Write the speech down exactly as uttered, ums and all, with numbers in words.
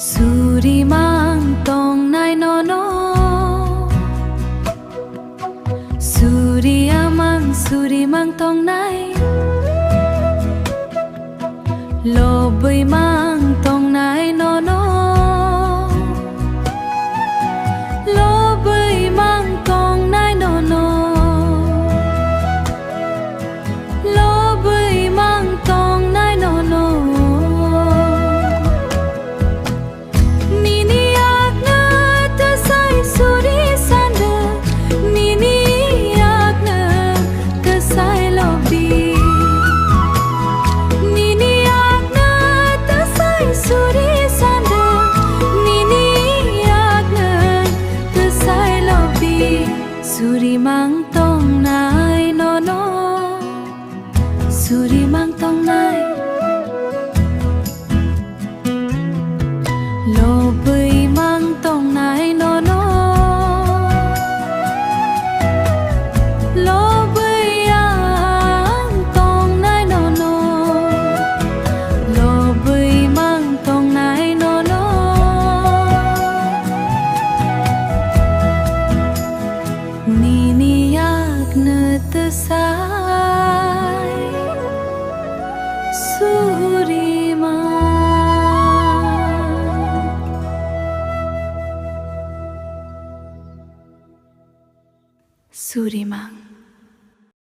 Surimang tongnai nono, suri amang, surimang tongnai, lobwi mang tongnai nono, lobwi mang tongnai nono, lobwi mang tongnai nono. Nini yakno twsai suri sandwk, nini yakno twsai lobwi. Nini yakno twsai suri sandwk, nini yakno twsai lobwi. Suri mang tongnai nono, suri mang tongnai. Lobwi mang tongnai nono, lobwi ang tongnai nono, lobwi mang tongnai nono. Nini yakno twsai suri mang. Suri mang.